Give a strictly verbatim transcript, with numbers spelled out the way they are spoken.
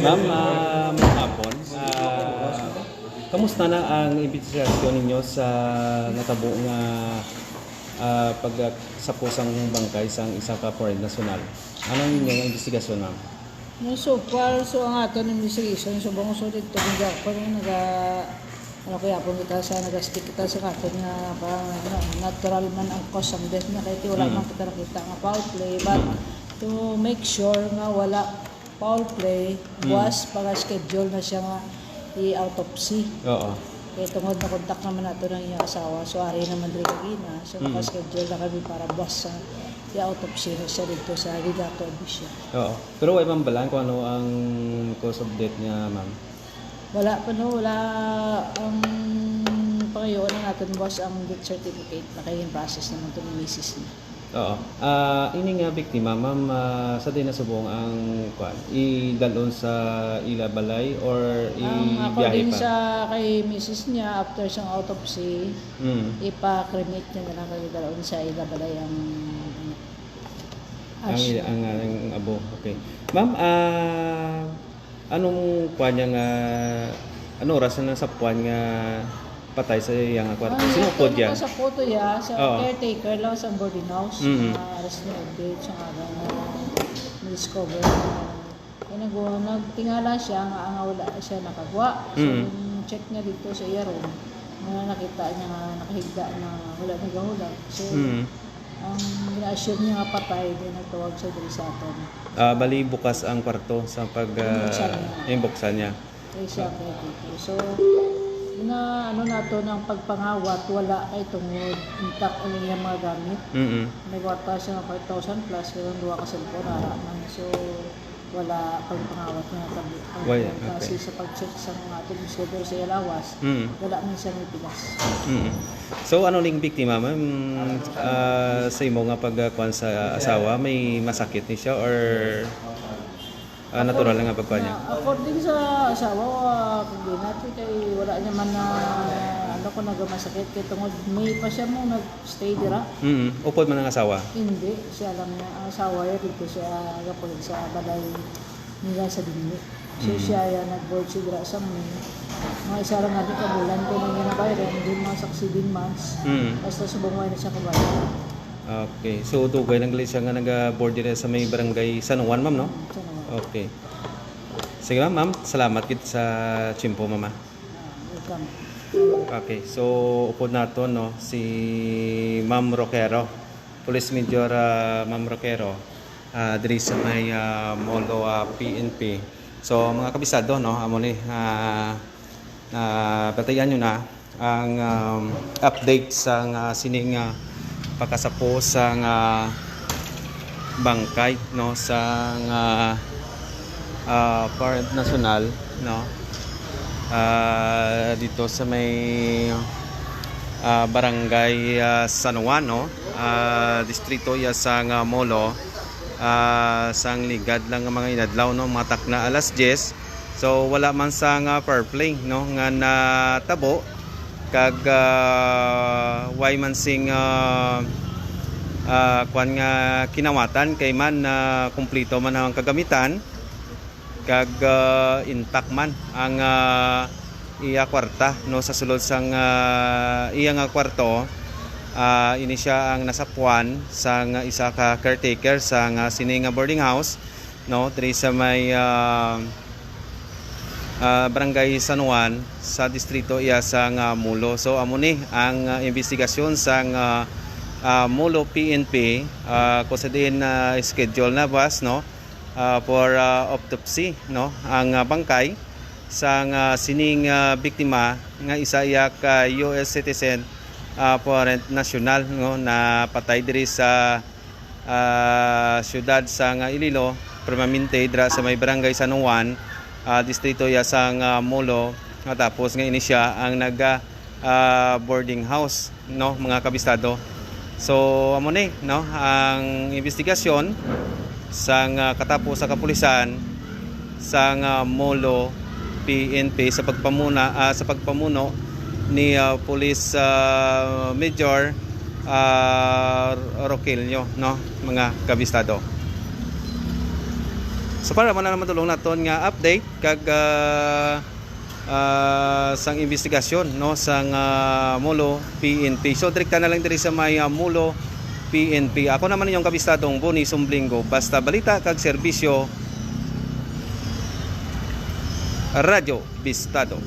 Ma'am, ah, maayong hapon. Ah, kamusta na ang imbestigasyon ninyo sa natabo nga, ah, pagsapo sang bangkay sang isa ka foreign national? Ano ang inyong imbestigasyon, ma'am? No, so far, so ang aton investigation, subong so dito, hindi ako rin naga, ano kaya po kita sa, nag-stick kita sa aton nga, parang, ano, natural man ang cause of death na kaya wala Mm. man kita nakita nga foul play, but Mm. to make sure nga wala foul play, Mm. buwas pag-schedule na siya nga i-autopsy. Oo. Kaya tungod na contact naman nato ng iyang asawa, so ari naman rin kagina. So, Mm. naka-schedule na kami para buwas sa i-autopsy na siya dito sa Legato Abusia. Oo. Pero wala man balaan kung ano ang cause of death niya, ma'am? Wala pa, no? Wala ang pangayoon na natin, boss, ang death certificate na kay process naman to ni misis niya. Oo. Ah, ini nga biktima, ma'am, ah, sa din nasubong ang, kwan, idalon sa ila balay or Ang ibiyahe according pa? Sa kay misis niya, after sang autopsy, Mm. ipa-cremate niya na lang kay dalon sa ila balay ang Ang, ash. Ang, ang abo. Okay. Ma'am, ah, anong kwan niya nga, ano oras na sa kwan nga patay sa iyang kwarto? Ang Sino po niya? Sa photo ya, sa Oo. caretaker lang sa boarding house, Mm. mga alas nuebe, sa nga na discover na, eh, nag-, nagtingala siya nga, nga wala siya nakagwa. So, Mm. yung check niya dito sa iya room, nga nakita niya nga nakahigda na wala nagahulog. So, Mm. ang gina-assume niya nga patay, di nagtawag siya diri sa aton. Ah, bali bukas ang kwarto sa pag, ah, Inbuksan niya. Inbuksan niya. Kay siya ang caretaker. So, na ano nato ng pagpangawat, wala kay tungod intact ang iyang mga gamit. Mm-mm. May kwarta siya ng five thousand plus, pero ang duha ka cellphone, ara man. So, wala pagpangawat nga tabi. Wala, Kasi okay. sa pag-check sa mga atong schedule sa lawas, Mm. wala man siya may pilas. Mm. So, ano ning biktima, ma'am? Ah, sa imo nga pagkuan sa asawa, may masakit ni siya or Ah, natural lang nga pagkuha niya. Na, according sa asawa, ah, kung di natin kay wala niya man na, ano, kung nagamasakit kay tungod may pa siya mo nag-stay dira. Mm, upod man ang asawa. Hindi, siya lang niya. Ang asawa niya dito siya gapulit sa balay nila sa Binli. So, Mm. siya yan nag-board siya dira sa mga, mga isa lang nga di ka bulan ko nang ginabayran, hindi mga succeeding months. Mm. Basta subong wala na siya kabayad. Okay. So, dugay lang gali siya nga naga-board diri sa may barangay San Juan, ma'am, no? San Juan. Okay. Sige, ma'am, ma'am. Salamat gid sa tiyempo, mama. Ah, welcome. Okay. So, upod nato, no, si Ma'am Roquero. Police Major, ah, Ma'am Roquero, ah, diri sa may, ah, Molo, ah, P N P. So, mga kabisado, no, amo ni, ah, ah, batayan nyo na ang, um, update sa nga sining, ah, pagkasapo sa nga bangkay, no, sa nga, ah, Parent National, no, ah, dito sa may, ah, barangay, ah, San Juan, no, ah, distrito ya sa nga Molo, ah, sang ligad lang nga mga inadlaw, no, mga takna alas diyes. So, wala man sang, ah, foul play, no, nga natabo, kag, ah, way man sing, ah, ah, kwan nga kinawatan kay man, ah, kumplito man ang kagamitan, kag, ah, intact man ang, ah, iya kwarta, no, sa sulod sang, ah, iya nga kwarto. Ah, ini siya ang nasapuan sang isa ka caretaker sang, ah, sini nga boarding house, no, diri sa may, ah, ah, Barangay San Juan sa distrito iya sang, ah, Molo. So, amo ni ang, ah, investigasyon sang, ah, ah, Molo P N P, ah, kung sa diin na schedule na bas, no, ah, for, ah, autopsy, no, ang, ah, bangkay sang, ah, sining, ah, biktima nga isa iya ka U S citizen, ah, foreign national, no, na patay diri sa, ah, siyudad sang, ah, Iloilo, permanente dira sa may barangay San Juan, ah, distrito iya sang, ah, Molo, nga tapos nga ini siya ang naga, ah, boarding house, no, mga kabistado. So, amo ni, no, ang investigasyon sang, ah, katapo sa kapulisan sang, ah, Molo P N P sa pagpamuna, ah, sa pagpamuno ni, ah, Police, ah, Major, ah, Roquillo, no, mga kabistado. So para mo na naman tulong naton nga update kag ah, ah, sang investigasyon, no, sang ah, Molo P N P. So direkta na lang diri sa may ah, Molo P N P. Ako naman inyong kabistadong Boni Sumblinggo. Basta balita kag serbisyo, Radyo Bistado.